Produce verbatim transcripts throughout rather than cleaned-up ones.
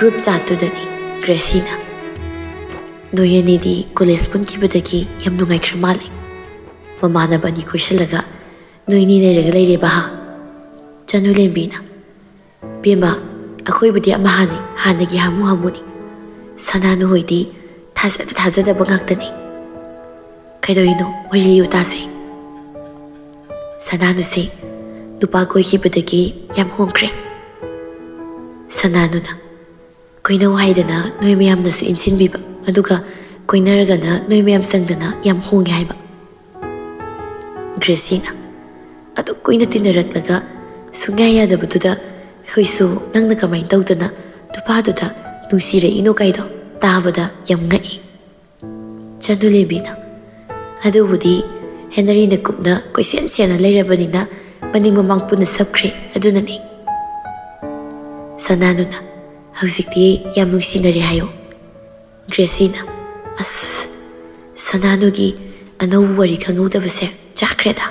Group ꯆꯥꯠꯇꯨꯗꯅꯤ ꯒ꯭ꯔꯦꯁꯤꯅ, "ꯅꯣꯏ ꯑꯅꯤꯗꯤ college ꯄꯨꯟꯈꯤꯕꯗꯒꯤ ꯌꯥꯝ ꯅꯨꯡꯉꯥꯏꯈ꯭ꯔ ꯃꯥꯜꯂꯦ꯫ ꯃꯃꯥꯟꯅꯕ ꯑꯅꯤ ꯀꯣꯏꯁꯤꯜꯂꯒ ꯅꯣꯏ ꯑꯅꯤ ꯂꯩꯔꯒ ꯂꯩꯔꯦꯕ ꯍꯥ?" ꯆꯅꯨꯂꯦꯝꯕꯤꯅ, "ꯕꯦꯝꯃ, ꯑꯩꯈꯣꯏꯕꯨꯗꯤ ꯑꯃꯍꯥꯅꯤ, ꯍꯥꯟꯅꯒꯤ ꯍꯥꯃꯨ ꯍꯥꯃꯨꯅꯤ꯫ ꯁꯅꯥꯅꯨ ꯍꯣꯏꯗꯤ ꯊꯥꯖꯗ ꯊꯥꯖꯗꯕ ꯉꯥꯛꯇꯅꯤ꯫ ꯀꯩꯗꯧꯔꯤꯅꯣ? ꯋꯥꯔꯤ ꯂꯤꯌꯨ ꯇꯥꯁꯦ꯫" ꯁꯅꯥꯅꯨꯁꯦ ꯅꯨꯄꯥ ꯀꯣꯏꯈꯤꯕꯗꯒꯤ ꯌꯥꯝ ꯍꯣꯡꯈ꯭ꯔꯦ꯫ ꯁꯅꯥꯅꯨꯅ, "ꯀꯣꯏꯅꯧ ꯍꯥꯏꯗꯅ ꯅꯣꯏ ꯃꯌꯥꯝꯅꯁꯨ ꯏꯟꯁꯤꯟꯕꯤꯕ, ꯑꯗꯨꯒ ꯀꯣꯏꯅꯔꯒꯅ ꯅꯣꯏ ꯃꯌꯥꯝ ꯆꯪꯗꯅ ꯌꯥꯝ ꯍꯣꯡꯉꯦ ꯍꯥꯏꯕ꯫" ꯒ꯭ꯔꯦꯁꯤꯅ, "ꯑꯗꯨꯛ ꯀꯨꯏꯅ ꯇꯤꯟꯅꯔꯛꯂꯒ ꯁꯨꯡꯌꯥ ꯌꯥꯗꯕꯗꯨꯗ ꯑꯩꯈꯣꯏꯁꯨ ꯅꯪꯅ ꯀꯃꯥꯏꯅ ꯇꯧꯗꯅ ꯅꯨꯄꯥꯗꯨꯗ ꯅꯨꯡꯁꯤꯔꯛꯏꯅꯣ ꯀꯥꯏꯗꯣ ꯇꯥꯕꯗ ꯌꯥꯝ ꯉꯛꯑꯦ꯫" ꯆꯅꯨꯂꯦꯝꯕꯤꯅ, "ꯑꯗꯨꯕꯨꯗꯤ ꯍꯦꯅꯔꯤꯅ ꯀꯨꯞꯅ ꯀꯣꯏꯁꯦꯟ ꯁꯦꯟꯅ ꯂꯩꯔꯕꯅꯤꯅ ꯃꯅꯤꯡ ꯃꯃꯥꯡ ꯄꯨꯟꯅ ꯁꯞꯈ꯭ꯔꯦ ꯑꯗꯨꯅꯅꯦ꯫" ꯁꯅꯥꯅꯨꯅ, "ꯍꯧꯖꯤꯛꯇꯤ ꯌꯥꯝ ꯅꯨꯡꯁꯤꯅꯔꯦ ꯍꯥꯏꯌꯣ꯫" ꯒ꯭ꯔꯦꯁꯤꯅ, "ꯑꯁ, ꯁꯅꯥꯅꯨꯒꯤ ꯑꯅꯧꯕ ꯋꯥꯔꯤ ꯈꯪꯍꯧꯗꯕꯁꯦ ꯆꯥꯈ꯭ꯔꯦꯗ꯫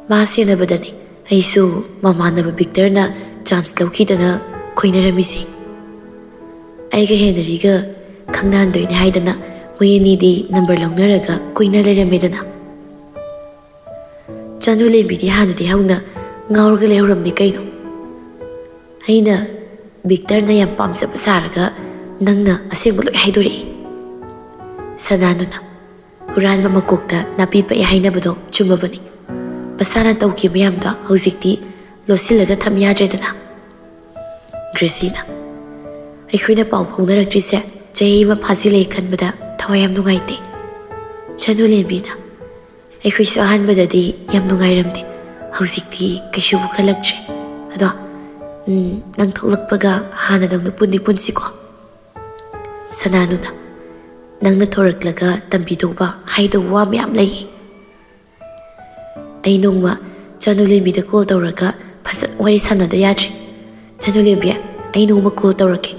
ꯃꯥ ꯁꯦꯟꯅꯕꯗꯅꯦ ꯑꯩꯁꯨ ꯃꯃꯥꯟꯅꯕ ꯕꯤꯛꯇꯔꯅ ꯆꯥꯟꯁ ꯂꯧꯈꯤꯗꯅ ꯀꯣꯏꯅꯔꯝꯃꯤꯁꯦ꯫ ꯑꯩꯒ ꯍꯦꯅꯔꯤꯒ ꯈꯪꯅꯍꯟꯗꯣꯏꯅꯦ ꯍꯥꯏꯗꯅ ꯃꯣꯏ ꯑꯅꯤꯗꯤ ꯅꯝꯕꯔ ꯂꯧꯅꯔꯒ ꯀꯣꯏꯅ ꯂꯩꯔꯝꯃꯦꯗꯅ꯫" ꯆꯅꯨꯂꯦꯝꯕꯤꯗꯤ ꯍꯥꯟꯅꯗꯤ ꯍꯧꯅ ꯉꯥꯎꯔꯒ ꯂꯩꯍꯧꯔꯝꯅꯤ ꯀꯩꯅꯣ꯫ ꯑꯩꯅ ꯕꯤꯛꯇꯔꯅ ꯌꯥꯝ ꯄꯥꯝꯖꯕ ꯁꯥꯔꯒ ꯅꯪꯅ ꯑꯁꯦꯡꯕ ꯂꯣꯏ ꯍꯥꯏꯗꯣꯔꯛꯏ꯫ ꯁꯅꯥꯅꯨꯅ, "ꯍꯨꯔꯥꯟꯕ ꯃꯀꯣꯛꯇ ꯅꯥꯄꯤ ꯄꯛꯏ ꯍꯥꯏꯅꯕꯗꯣ ꯆꯨꯝꯃꯕꯅꯤ꯫ ꯃꯁꯥꯅ ꯇꯧꯈꯤꯕ ꯃꯌꯥꯝꯗꯣ ꯍꯧꯖꯤꯛꯇꯤ ꯂꯣꯠꯁꯤꯜꯂꯒ ꯊꯝ ꯌꯥꯗ꯭ꯔꯦꯗꯅ꯫" ꯒ꯭ꯔꯦꯁꯤꯅ, "ꯑꯩꯈꯣꯏꯅ ꯄꯥꯎ ꯐꯥꯎꯅꯔꯛꯇ꯭ꯔꯤꯁꯦ ꯆꯍꯤ ꯑꯃ ꯐꯥꯖꯤꯜꯂꯛꯑꯦ ꯈꯟꯕꯗ ꯊꯋꯥꯏ ꯌꯥꯝ ꯅꯨꯡꯉꯥꯏꯇꯦ꯫" ꯆꯅꯨꯂꯦꯝꯕꯤꯅ, "ꯑꯩꯈꯣꯏꯁꯨ ꯑꯍꯥꯟꯕꯗꯗꯤ ꯌꯥꯝ ꯅꯨꯡꯉꯥꯏꯔꯝꯗꯦ, ꯍꯧꯖꯤꯛꯇꯤ ꯀꯩꯁꯨꯕꯨ ꯈꯜꯂꯛꯇ꯭ꯔꯦ꯫ ꯑꯗꯣ, ꯎꯝ, ꯅꯪ ꯊꯣꯛꯂꯛꯄꯒ ꯍꯥꯟꯅꯗꯧꯅ ꯄꯨꯟꯗꯤ ꯄꯨꯟꯁꯤꯀꯣ꯫" ꯁꯅꯥꯅꯨꯅ, "ꯅꯪꯅ ꯊꯣꯔꯛꯂꯒ ꯇꯝꯕꯤꯗꯧꯕ, ꯍꯥꯏꯗꯧꯕ ꯋꯥ ꯃꯌꯥꯝ ꯂꯩꯌꯦ꯫ ꯑꯩ ꯅꯣꯡꯃ ꯆꯅꯨꯂꯦꯝꯕꯤꯗ ꯀꯣꯜ ꯇꯧꯔꯒ ꯐꯖꯅ ꯋꯥꯔꯤ ꯁꯥꯟꯅꯗ ꯌꯥꯗ꯭ꯔꯦ꯫ ꯆꯅꯨꯂꯦꯝꯕꯤ, ꯑꯩ ꯅꯣꯡꯃ ꯀꯣꯜ ꯇꯧꯔꯛꯀꯦ꯫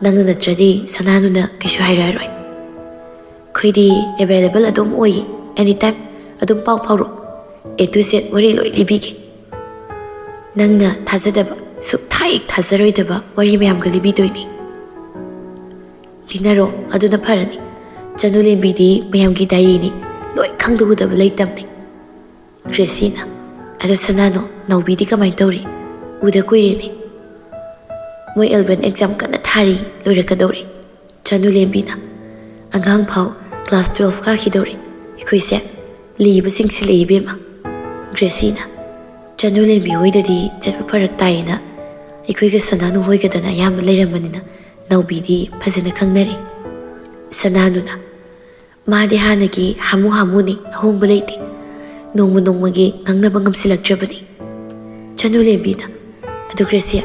ꯅꯪꯅ ꯅꯠꯇ꯭ꯔꯗꯤ ꯁꯅꯥꯅꯨꯅ ꯀꯩꯁꯨ ꯍꯥꯏꯔꯛꯑꯔꯣꯏ꯫ ꯑꯩꯈꯣꯏꯗꯤ ꯑꯦꯚꯦꯂꯦꯕꯜ ꯑꯗꯨꯝ ꯑꯣꯏꯌꯦ, ꯑꯦꯅꯤ ꯇꯥꯏꯝ ꯑꯗꯨꯝ ꯄꯥꯎ ꯐꯥꯎꯔꯛꯑꯣ꯫ ꯑꯦ ꯇꯨ ꯖꯦꯠ ꯋꯥꯔꯤ ꯂꯣꯏ ꯂꯤꯕꯤꯒꯦ꯫ ꯅꯪꯅ ꯊꯥꯖꯗꯕ ꯁꯨꯛꯊꯥ ꯑꯩ ꯊꯥꯖꯔꯣꯏꯗꯕ ꯋꯥꯔꯤ ꯃꯌꯥꯝꯒ ꯂꯤꯕꯤꯗꯣꯏꯅꯤ꯫ ꯂꯤꯅꯔꯣ, ꯑꯗꯨꯅ ꯐꯔꯅꯤ꯫ ꯆꯅꯨꯂꯦꯝꯕꯤꯗꯤ ꯃꯌꯥꯝꯒꯤ ꯗꯥꯏꯔꯤꯅꯤ, ꯂꯣꯏ ꯈꯪꯗ ꯎꯗꯕ ꯂꯩꯇꯝꯅꯤ꯫ ꯒ꯭ꯔꯦꯁꯤꯅ, "ꯑꯗꯣ ꯁꯅꯥꯅꯣ, ꯅꯥꯎꯕꯤꯗꯤ ꯀꯃꯥꯏꯅ ꯇꯧꯔꯤ? ꯎꯗ ꯀꯨꯏꯔꯦꯅꯦ꯫ ꯃꯣꯏ ꯑꯦꯜꯕꯦꯟ ꯑꯦꯛꯖꯥꯝ ꯀꯟꯅ ꯊꯥꯔꯤ, ꯂꯣꯏꯔꯛꯀꯗꯧꯔꯦ꯫" ꯆꯅꯨꯂꯦꯝꯕꯤꯅ, "ꯑꯉꯥꯡ ꯐꯥꯎ ꯀ꯭ꯂꯥꯁ ꯇꯨꯋꯦꯜꯐ ꯀꯥꯈꯤꯗꯧꯔꯦ꯫ ꯑꯩꯈꯣꯏꯁꯦ ꯂꯤꯕ ꯆꯤꯡꯁꯤꯜꯂꯛꯏ ꯏꯕꯦꯝꯃ꯫" ꯒ꯭ꯔꯦꯁꯤꯅ, "ꯆꯅꯨꯂꯦꯝꯕꯤ ꯍꯣꯏꯗꯗꯤ ꯆꯠꯄ ꯐꯔꯛ ꯇꯥꯏꯌꯦꯅ ꯑꯩꯈꯣꯏꯒ ꯁꯅꯥꯅꯨ ꯍꯣꯏꯒꯗꯅ ꯑꯌꯥꯝꯕ ꯂꯩꯔꯝꯕꯅꯤꯅ ꯅꯥꯎꯕꯤꯗꯤ ꯐꯖꯅ ꯈꯪꯅꯔꯦ꯫" ꯁꯅꯥꯅꯨꯅ, "ꯃꯥꯗꯤ ꯍꯥꯟꯅꯒꯤ ꯍꯥꯃꯨ ꯍꯥꯃꯨꯅꯤ, ꯑꯍꯣꯡꯕ ꯂꯩꯇꯦ꯫ ꯅꯣꯡꯃ ꯅꯣꯡꯃꯒꯤ ꯉꯥꯡꯅꯕ ꯉꯝꯁꯤꯜꯂꯛꯇ꯭ꯔꯕꯅꯤ꯫" ꯆꯅꯨꯂꯦꯝꯕꯤꯅ, "ꯑꯗꯨ ꯒ꯭ꯔꯦꯁꯤꯌꯥ,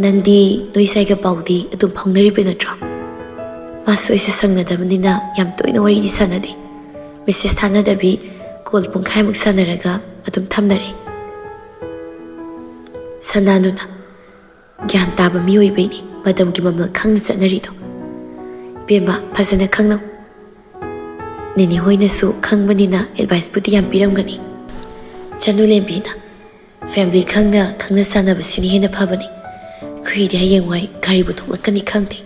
ꯅꯪꯗꯤ ꯅꯣꯏ ꯁꯥꯏꯒ ꯄꯥꯎꯗꯤ ꯑꯗꯨꯝ ꯐꯥꯎꯅꯔꯤꯕ ꯅꯠꯇ꯭ꯔꯣ?" "ꯃꯥꯁꯨ ꯑꯩꯁꯨ ꯁꯪꯅꯗꯕꯅꯤꯅ ꯌꯥꯝ ꯇꯣꯏꯅ ꯋꯥꯔꯤꯗꯤ ꯁꯥꯟꯅꯗꯦ꯫ ꯃꯦꯁꯦꯖ ꯊꯥꯅꯗꯕꯤ, ꯀꯣꯜ ꯄꯨꯡꯈꯥꯏꯃꯨꯛ ꯁꯥꯟꯅꯔꯒ ꯑꯗꯨꯝ ꯊꯝꯅꯔꯦ꯫" ꯁꯅꯥꯅꯨꯅ, "ꯒ꯭ꯌꯥꯟ ꯇꯥꯕ ꯃꯤꯑꯣꯏꯕꯩꯅꯤ ꯃꯇꯝꯒꯤ ꯃꯃꯜ ꯈꯪꯅ ꯆꯠꯅꯔꯤꯗꯣ꯫ ꯏꯕꯦꯝꯃ, ꯐꯖꯅ ꯈꯪꯅꯧ꯫ ꯅꯦꯅꯦ ꯍꯣꯏꯅꯁꯨ ꯈꯪꯕꯅꯤꯅ ꯑꯦꯗꯚꯥꯏꯁꯄꯨꯗꯤ ꯌꯥꯝ ꯄꯤꯔꯝꯒꯅꯤ꯫" ꯆꯅꯨꯂꯦꯝꯕꯤꯅ, "ꯐꯦꯃꯤꯂꯤ ꯈꯪꯅ ꯈꯪꯅ ꯆꯥꯟꯅꯕꯁꯤꯅ ꯍꯦꯟꯅ ꯐꯕꯅꯤ꯫ ꯑꯩꯈꯣꯏꯒꯤꯗꯤ ꯍꯌꯦꯡꯋꯥꯏ ꯀꯔꯤꯕꯨ ꯊꯣꯛꯂꯛꯀꯅꯤ ꯈꯪꯗꯦ꯫"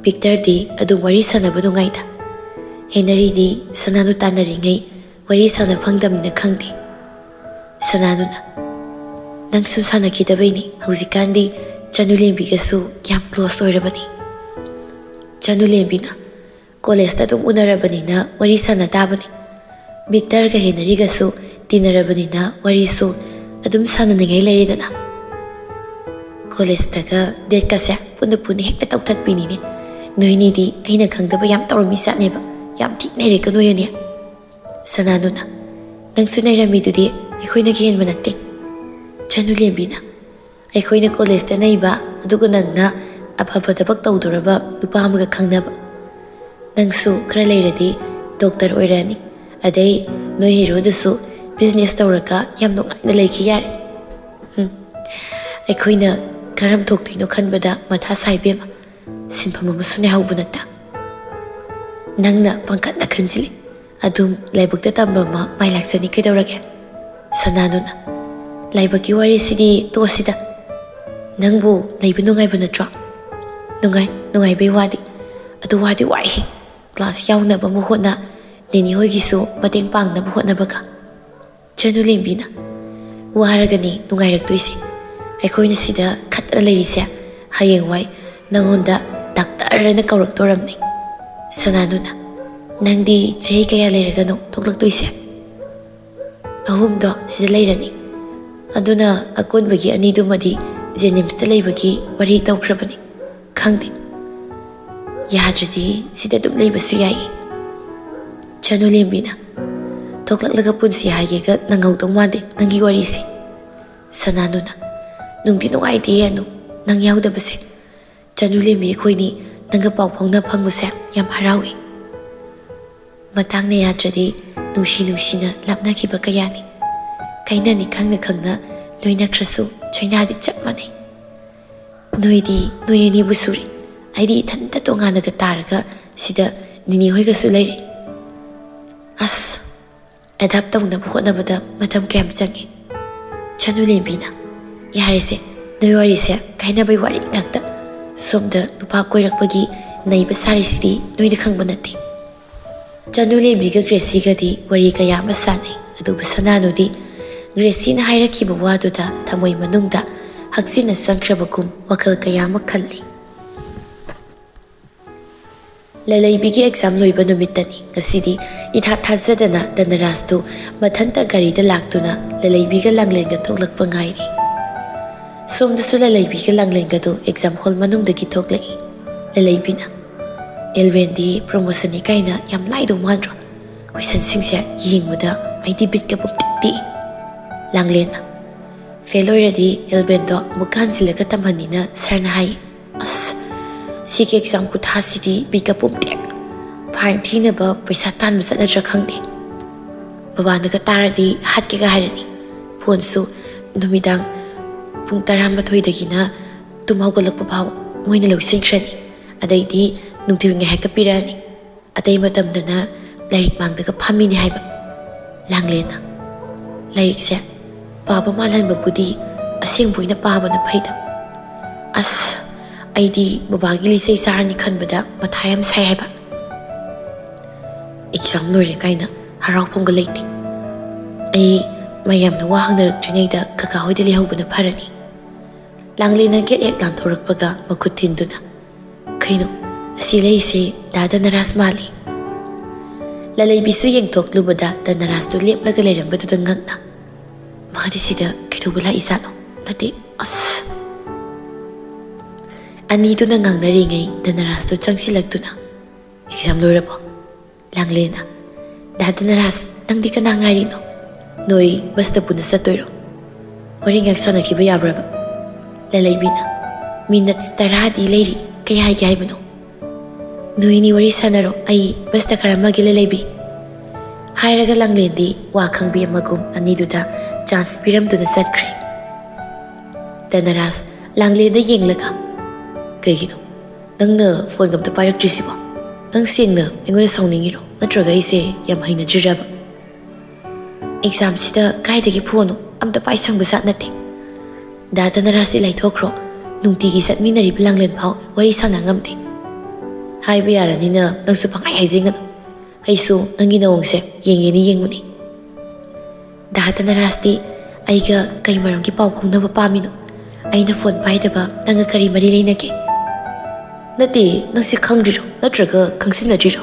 ꯚꯤꯛꯇꯔꯗꯤ ꯑꯗꯨꯝ ꯋꯥꯔꯤ ꯁꯥꯟꯅꯕ ꯅꯨꯡꯉꯥꯏꯗ꯫ ꯍꯦꯅꯔꯤꯗꯤ ꯁꯅꯥꯅꯨ ꯇꯥꯟꯅꯔꯤꯉꯩ ꯋꯥꯔꯤ ꯁꯥꯟꯅ ꯐꯪꯗꯕꯅꯤꯅ ꯈꯪꯗꯦ꯫ ꯁꯅꯥꯅꯨꯅ, "ꯅꯪ ꯁꯨꯝ ꯁꯥꯟꯅꯈꯤꯗꯕꯩꯅꯤ꯫ ꯍꯧꯖꯤꯛꯀꯥꯟꯗꯤ ꯆꯅꯨꯂꯦꯝꯕꯤꯒꯁꯨ ꯌꯥꯝ ꯀ꯭ꯂꯣꯁ ꯑꯣꯏꯔꯕꯅꯤ꯫" ꯆꯅꯨꯂꯦꯝꯕꯤꯅ, "ꯀꯣꯂꯦꯖꯇ ꯑꯗꯨꯝ ꯎꯅꯔꯕꯅꯤꯅ ꯋꯥꯔꯤ ꯁꯥꯟꯅ ꯇꯥꯕꯅꯤ꯫ ꯚꯤꯛꯇꯔꯒ ꯍꯦꯅꯔꯤꯒꯁꯨ ꯇꯤꯟꯅꯔꯕꯅꯤꯅ ꯋꯥꯔꯤꯁꯨ ꯑꯗꯨꯝ ꯁꯥꯟꯅꯅꯤꯡꯉꯥꯏ ꯂꯩꯔꯦꯗꯅ꯫ ꯀꯣꯂꯦꯖꯇꯒ ꯗꯦꯠꯀꯁꯦ ꯄꯨꯟꯅ ꯄꯨꯟꯅ ꯍꯦꯛꯇ ꯇꯧꯊꯠꯄꯤꯅꯤꯅꯦ꯫ ꯅꯣꯏꯅꯤꯗꯤ ꯑꯩꯅ ꯈꯪꯗꯕ ꯌꯥꯝ ꯇꯧꯔꯝꯃꯤ ꯖꯥꯠꯅꯦꯕ꯫ ꯌꯥꯝ ꯊꯤ ꯅꯩꯔꯦꯀꯣ ꯅꯣꯏ ꯑꯅꯤ꯫" ꯁꯅꯥꯅꯨꯅ, "ꯅꯪꯁꯨ ꯅꯩꯔꯝꯃꯤꯗꯨꯗꯤ, ꯑꯩꯈꯣꯏꯅ ꯍꯦꯟꯕ ꯅꯠꯇꯦ꯫" ꯆꯅꯨꯂꯦꯝꯕꯤꯅ, "ꯑꯩꯈꯣꯏꯅ ꯀꯣꯂꯦꯖꯇ ꯅꯩꯕ, ꯑꯗꯨꯒ ꯅꯪꯅ ꯑꯐꯕ ꯊꯕꯛ ꯇꯧꯗꯣꯔꯕ ꯅꯨꯄꯥ ꯑꯃꯒ ꯈꯪꯅꯕ꯫ ꯅꯪꯁꯨ ꯈꯔ ꯂꯩꯔꯗꯤ ꯗꯣꯛꯇꯔ ꯑꯣꯏꯔꯛꯑꯅꯤ꯫ ꯑꯗꯩ ꯅꯣꯏ ꯍꯦꯔꯣꯗꯨꯁꯨ ꯕꯤꯖꯤꯅꯦꯁ ꯇꯧꯔꯒ ꯌꯥꯝ ꯅꯨꯡꯉꯥꯏꯅ ꯂꯩꯈꯤ ꯌꯥꯔꯦ꯫ ꯍꯨꯝ, ꯑꯩꯈꯣꯏꯅ ꯀꯔꯝ ꯊꯣꯛꯇꯣꯏꯅꯣ ꯈꯟꯕꯗ ꯃꯊꯥ ꯁꯥꯏ ꯏꯕꯦꯝꯃ꯫ ꯁꯤꯟꯐꯝ ꯑꯃꯁꯨ ꯅꯩꯍꯧꯕ ꯅꯠꯇ꯫ ꯅꯪꯅ ꯄꯪꯈꯟꯗ ꯈꯟꯖꯤꯜꯂꯤ꯫ ꯑꯗꯨꯝ ꯂꯥꯏꯕꯛꯇ ꯇꯝꯕ ꯑꯃ ꯃꯥꯏ ꯂꯥꯛꯆꯅꯤ ꯀꯩꯗꯧꯔꯒꯦ?" ꯁꯅꯥꯅꯨꯅ, "ꯂꯥꯏꯕꯛꯀꯤ ꯋꯥꯔꯤꯁꯤꯗꯤ ꯇꯣꯛꯑꯁꯤꯗ꯫ ꯅꯪꯕꯨ ꯂꯩꯕ ꯅꯨꯡꯉꯥꯏꯕ ꯅꯠꯇ꯭ꯔꯣ? ꯅꯨꯡꯉꯥꯏ, ꯅꯨꯡꯉꯥꯏꯕꯩ ꯋꯥꯗꯤ꯫ ꯑꯗꯨ ꯋꯥꯗꯤ ꯋꯥꯏꯍꯦ꯫ ꯀ꯭ꯂꯥꯁ ꯌꯥꯎꯅꯕ ꯑꯃꯨꯛ ꯍꯣꯠꯅ, ꯅꯦꯅꯦ ꯍꯣꯏꯒꯤꯁꯨ ꯃꯇꯦꯡ ꯄꯥꯡꯅꯕ ꯍꯣꯠꯅꯕꯒ꯫ ꯆꯅꯨꯂꯦꯝꯕꯤꯅ, ꯋꯥꯔꯒꯅꯤ ꯅꯨꯡꯉꯥꯏꯔꯛꯇꯣꯏꯁꯦ꯫ ꯑꯩꯈꯣꯏꯅ ꯁꯤꯗ ꯈꯠꯇꯅ ꯂꯩꯔꯤꯁꯦ, ꯍꯌꯦꯡꯋꯥꯏ ꯅꯪꯉꯣꯟꯗ ꯗꯥꯛꯇꯔ ꯍꯥꯏꯅ ꯀꯧꯔꯛꯇꯣꯔꯝꯅꯤ꯫ ꯁꯅꯥꯅꯨꯅ, ꯅꯪꯗꯤ ꯆꯍꯤ ꯀꯌꯥ ꯂꯩꯔꯒꯅꯣ ꯊꯣꯛꯂꯛꯇꯣꯏꯁꯦ? ꯑꯍꯨꯝꯗꯣ ꯁꯤꯗ ꯂꯩꯔꯅꯤ꯫ ꯑꯗꯨꯅ ꯑꯀꯣꯟꯕꯒꯤ ꯑꯅꯤꯗꯨꯃꯗꯤ ꯖꯦꯅꯤꯝꯁꯇ ꯂꯩꯕꯒꯤ ꯋꯥꯔꯤ ꯇꯧꯈ꯭ꯔꯕꯅꯤ꯫ ꯈꯪꯗꯦ꯫ ꯌꯥꯗ꯭ꯔꯗꯤ ꯁꯤꯗ ꯑꯗꯨꯝ ꯂꯩꯕꯁꯨ ꯌꯥꯏꯌꯦ꯫ ꯆꯅꯨꯂꯦꯝꯕꯤꯅ, ꯊꯣꯛꯂꯛꯂꯒ ꯄꯨꯟꯁꯤ ꯍꯥꯏꯒꯦꯒ ꯅꯪꯍꯧꯗꯧ ꯃꯥꯟꯗꯦ ꯅꯪꯒꯤ ꯋꯥꯔꯤꯁꯦ꯫ ꯁꯅꯥꯅꯨꯅ, ꯅꯨꯡꯗꯤ ꯅꯨꯡꯉꯥꯏꯇꯦ ꯑꯅꯨ, ꯅꯪ ꯌꯥꯎꯗꯕꯁꯦ꯫ ꯆꯅꯨꯂꯦꯝꯕꯤ ꯑꯩꯈꯣꯏꯅꯤ ꯅꯪꯒ ꯄꯥꯎ ꯐꯥꯎꯅ ꯐꯪꯕꯁꯦ ꯌꯥꯝ ꯍꯔꯥꯎꯏ꯫ ꯃꯇꯥꯡꯅ ꯌꯥꯗ꯭ꯔꯗꯤ ꯅꯨꯡꯁꯤ ꯅꯨꯡꯁꯤꯅ ꯂꯥꯞꯅꯈꯤꯕ ꯀꯌꯥꯅꯤ꯫ ꯀꯩꯅꯅꯤ ꯈꯪꯅ ꯈꯪꯅ ꯂꯣꯏꯅꯈ꯭ꯔꯁꯨ ꯆꯩꯅꯥꯗꯤ ꯆꯞ ꯃꯥꯟꯅꯩ꯫ ꯅꯣꯏꯗꯤ ꯅꯣꯏ ꯑꯅꯤꯕꯨ ꯁꯨꯔꯦ꯫ ꯑꯩꯗꯤ ꯏꯊꯟꯇ ꯇꯣꯉꯥꯟꯅꯒ ꯇꯥꯔꯒ ꯁꯤꯗ ꯅꯤꯅꯤ ꯍꯣꯏꯒꯁꯨ ꯂꯩꯔꯦ꯫ ꯑꯁ, ꯑꯦꯗꯥꯞ ꯇꯧꯅꯕ ꯍꯣꯠꯅꯕꯗ ꯃꯇꯝ ꯀꯌꯥꯝ ꯆꯪꯉꯤ? ꯆꯅꯨꯂꯦꯝꯕꯤꯅ, ꯌꯥꯔꯦꯁꯦ, ꯅꯣꯏ ꯋꯥꯔꯤꯁꯦ ꯀꯥꯏꯅꯕꯩ ꯋꯥꯔꯤ ꯉꯥꯛꯇ꯫ ꯁꯣꯝꯗ ꯅꯨꯄꯥ ꯀꯣꯏꯔꯛꯄꯒꯤ ꯅꯩꯕ ꯁꯥꯔꯤꯁꯤꯗꯤ ꯅꯣꯏꯅ ꯈꯪꯕ ꯅꯠꯇꯦ꯫ ꯆꯅꯨꯂꯦꯝꯕꯤꯒ ꯒ꯭ꯔꯦꯁꯤꯒꯗꯤ ꯋꯥꯔꯤ ꯀꯌꯥ ꯑꯃ ꯁꯥꯟꯅꯩ, ꯑꯗꯨꯕꯨ ꯁꯅꯥꯅꯨꯗꯤ ꯒ꯭ꯔꯦꯁꯤꯅ ꯍꯥꯏꯔꯛꯈꯤꯕ ꯋꯥꯗꯨꯗ ꯊꯃꯣꯏ ꯃꯅꯨꯡꯗ ꯍꯛꯆꯤꯟꯅ ꯆꯪꯈ꯭ꯔꯕꯒꯨꯝ ꯋꯥꯈꯜ ꯀꯌꯥ ꯑꯃ ꯈꯜꯂꯤ꯫ ꯂꯂꯩꯕꯤꯒꯤ ꯑꯦꯛꯖꯥꯝ ꯂꯣꯏꯕ ꯅꯨꯃꯤꯠꯇꯅꯤ꯫ ꯉꯁꯤꯗꯤ ꯏꯊꯥ ꯊꯥꯖꯗꯅ ꯙꯅꯔꯥꯖꯇꯨ ꯃꯊꯟꯇ ꯒꯥꯔꯤꯗ ꯂꯥꯛꯇꯨꯅ ꯂꯂꯩꯕꯤꯒ ꯂꯥꯡꯂꯦꯟꯒ ꯊꯣꯛꯂꯛꯄ ꯉꯥꯏꯔꯤ꯫ ꯁꯣꯝꯗꯁꯨ ꯂꯂꯩꯕꯤꯒ ꯂꯥꯡꯂꯦꯟꯒꯗꯨ ꯑꯦꯛꯖꯥꯝ ꯍꯣꯜ ꯃꯅꯨꯡꯗꯒꯤ ꯊꯣꯛꯂꯛꯏ꯫ ꯂꯂꯩꯕꯤꯅ, "ꯑꯦꯜꯕꯦꯟꯗꯤ ꯄ꯭ꯔꯣꯃꯣꯁꯟꯅꯤ ꯀꯥꯏꯅ ꯌꯥꯝ ꯂꯥꯏꯗꯧ ꯃꯥꯟꯗ꯭ꯔꯣ? ꯀꯣꯏꯁꯟꯁꯤꯡꯁꯦ ꯌꯦꯡꯕꯗ ꯑꯩꯗꯤ ꯕꯤꯠꯀ ꯄꯨꯝꯇꯦꯛ ꯇꯦꯛꯏ꯫" ꯂꯥꯡꯂꯦꯟꯅ, "ꯐꯦꯜ ꯑꯣꯏꯔꯗꯤ ꯑꯦꯜꯕꯦꯟꯗꯣ ꯑꯃꯨꯛꯀ ꯍꯟꯖꯤꯜꯂꯒ ꯇꯝꯍꯟꯅꯤꯅ ꯁꯥꯔꯅ ꯍꯥꯏ꯫ ꯑꯁ, ꯁꯤꯒꯤ ꯑꯦꯛꯖꯥꯝ ꯈꯨꯊꯥꯁꯤꯗꯤ ꯕꯤꯠꯀ ꯄꯨꯝꯇꯦꯛ꯫ ꯐꯥꯏꯟ ꯊꯤꯅꯕ ꯄꯩꯁꯥ ꯇꯥꯟꯕ ꯆꯠꯂꯗ꯭ꯔꯥ ꯈꯪꯗꯦ꯫ ꯕꯕꯥꯅꯒ ꯇꯥꯔꯗꯤ ꯍꯥꯠꯀꯦꯒ ꯍꯥꯏꯔꯅꯤ꯫ ꯐꯣꯟꯁꯨ ꯅꯨꯃꯤꯗꯥꯡ ꯄꯨꯡ ꯇꯔꯥꯃꯥꯊꯣꯏꯗꯒꯤꯅ ꯇꯨꯝ ꯍꯧꯒꯠꯂꯛꯄ ꯐꯥꯎ ꯃꯣꯏꯅ ꯂꯧꯁꯤꯟꯈ꯭ꯔꯅꯤ꯫ ꯑꯗꯩꯗꯤ ꯅꯨꯡꯊꯤꯜ ꯉꯥꯏꯍꯥꯛꯀ ꯄꯤꯔꯛꯑꯅꯤ꯫ ꯑꯇꯩ ꯃꯇꯝꯗꯅ ꯂꯥꯏꯔꯤꯛ ꯃꯥꯡꯗꯒ ꯐꯝꯃꯤꯅꯤ ꯍꯥꯏꯕ꯫" ꯂꯥꯡꯂꯦꯟꯅ, "ꯂꯥꯏꯔꯤꯛꯁꯦ ꯄꯥꯕ ꯃꯥꯜꯍꯟꯕꯕꯨꯗꯤ ꯑꯁꯦꯡꯕ ꯑꯣꯏꯅ ꯄꯥꯕꯅ ꯐꯩꯗ꯫ ꯑꯁ, ꯑꯩꯗꯤ ꯕꯕꯥꯒꯤ ꯂꯤꯆꯩ ꯆꯥꯔꯅꯤ ꯈꯟꯕꯗ ꯃꯊꯥ ꯌꯥꯝ ꯁꯥꯏ ꯍꯥꯏꯕ꯫ ꯑꯦꯛꯖꯥꯝ ꯂꯣꯏꯔꯦ ꯀꯥꯏꯅ ꯍꯔꯥꯎꯐꯝꯒ ꯂꯩꯇꯦ꯫ ꯑꯩ ꯃꯌꯥꯝꯅ ꯋꯥ ꯍꯪꯅꯔꯛꯇ꯭ꯔꯤꯉꯩꯗ ꯀꯀꯥ ꯍꯣꯏꯗ ꯂꯩꯍꯧꯕꯅ ꯐꯔꯅꯤ꯫ ꯂꯥꯡꯂꯦꯟꯅ ꯒꯦꯠ ꯍꯦꯛ ꯂꯥꯟꯊꯣꯔꯛꯄꯒ ꯃꯈꯨꯠ ꯊꯤꯟꯗꯨꯅ, "ꯀꯩꯅꯣ, ꯑꯁꯤ ꯂꯩꯁꯦ ꯗꯥ ꯗꯅꯔꯥꯖ ꯃꯥꯜꯂꯤ"꯫ ꯂꯂꯩꯕꯤꯁꯨ ꯌꯦꯡꯊꯣꯛꯂꯨꯕꯗ ꯗꯅꯔꯥꯖꯇꯨ ꯂꯦꯞꯂꯒ ꯂꯩꯔꯝꯕꯗꯨꯗ ꯉꯛꯅ, "ꯃꯥꯗꯤ ꯁꯤꯗ ꯀꯩꯗꯧꯕ ꯂꯥꯛꯏꯖꯥꯠꯅꯣ? ꯅꯠꯇꯦ, ꯑꯁ!" ꯑꯅꯤꯗꯨꯅ ꯉꯥꯡꯅꯔꯤꯉꯩ ꯗꯅꯔꯥꯖꯇꯨ ꯆꯪꯁꯤꯜꯂꯛꯇꯨꯅ, "ꯑꯦꯛꯖꯥꯝ ꯂꯣꯏꯔꯕꯣ?" ꯂꯥꯡꯂꯦꯟꯅ, "ꯗꯥ ꯗꯅꯔꯥꯖ, ꯅꯪꯗꯤ ꯀꯅꯥ ꯉꯥꯏꯔꯤꯅꯣ? ꯅꯣꯏ ꯕꯁꯇ ꯄꯨꯟꯅ ꯆꯠꯇꯣꯏꯔꯣ? ꯋꯥꯔꯤ ꯉꯥꯏꯍꯥꯛ ꯁꯥꯟꯅꯈꯤꯕ ꯌꯥꯕ꯭ꯔꯕ?" ꯂꯂꯩꯕꯤꯅ, "ꯃꯤꯅꯠ ꯇꯔꯥꯗꯤ ꯂꯩꯔꯤ, ꯀꯩ ꯍꯥꯏꯒꯦ ꯍꯥꯏꯕꯅꯣ?" "ꯅꯣꯏꯅꯤ ꯋꯥꯔꯤ ꯁꯥꯟꯅꯔꯣ, ꯑꯩ ꯕꯁꯇ ꯀꯥꯔꯝꯃꯒꯦ ꯂꯂꯩꯕꯤ"꯫ ꯍꯥꯏꯔꯒ ꯂꯥꯡꯂꯦꯟꯗꯤ ꯋꯥ ꯈꯪꯕꯤ ꯑꯃꯒꯨꯝ ꯑꯅꯤꯗꯨꯗ ꯆꯥꯟꯁ ꯄꯤꯔꯝꯗꯨꯅ ꯆꯠꯈ꯭ꯔꯦ꯫ ꯗꯅꯔꯥꯖ ꯂꯥꯡꯂꯦꯟꯗ ꯌꯦꯡꯂꯒ, "ꯀꯩꯒꯤꯅꯣ ꯅꯪꯅ ꯐꯣꯟꯒ ꯑꯝꯇ ꯄꯥꯏꯔꯛꯇ꯭ꯔꯤꯁꯤꯕꯣ? ꯅꯪ ꯁꯦꯡꯅ ꯑꯩꯉꯣꯟꯗ ꯁꯥꯎꯅꯤꯡꯉꯤꯔꯣ? ꯅꯠꯇ꯭ꯔꯒ ꯑꯩꯁꯦ ꯌꯥꯝ ꯍꯩꯅꯗ꯭ꯔꯤꯔꯕ?" "ꯑꯦꯛꯖꯥꯝꯁꯤꯗ ꯀꯥꯏꯗꯒꯤ ꯐꯣꯟꯅꯣ? ꯑꯝꯇ ꯄꯥꯏ ꯁꯪꯕ ꯖꯥꯠ ꯅꯠꯇꯦ"꯫ "ꯗꯥ ꯗꯅꯔꯥꯖꯇꯤ ꯂꯥꯏꯊꯣꯛꯈ꯭ꯔꯣ, ꯅꯨꯡꯇꯤꯒꯤ ꯆꯠꯃꯤꯟꯅꯔꯤꯕ ꯂꯥꯡꯂꯦꯟ ꯐꯥꯎ ꯋꯥꯔꯤ ꯁꯥꯟꯅ ꯉꯝꯗꯦ"꯫ "ꯍꯥꯏꯕ ꯌꯥꯔꯅꯤꯅ ꯅꯪꯁꯨ ꯄꯪꯍꯥꯏ ꯍꯥꯏꯖꯤꯟꯒꯅꯨ꯫ ꯑꯩꯁꯨ ꯅꯪꯒꯤ ꯅꯑꯣꯡꯁꯦ ꯌꯦꯡꯒꯦꯅ ꯌꯦꯡꯕꯅꯤ"꯫ "ꯗꯥ ꯗꯅꯔꯥꯖꯇꯤ ꯑꯩꯒ ꯀꯩ ꯃꯔꯝꯒꯤ ꯄꯥꯎ ꯐꯥꯎꯅꯕ ꯄꯥꯝꯃꯤꯅꯣ? ꯑꯩꯅ ꯐꯣꯟ ꯄꯥꯏꯗꯕ ꯅꯪꯒ ꯀꯔꯤ ꯃꯔꯤ ꯂꯩꯅꯒꯦ?" "ꯅꯠꯇꯦ, ꯅꯪꯁꯦ ꯈꯪꯗ꯭ꯔꯤꯔꯣ ꯅꯠꯇ꯭ꯔꯒ ꯈꯪꯖꯤꯟꯅꯗ꯭ꯔꯤꯔꯣ?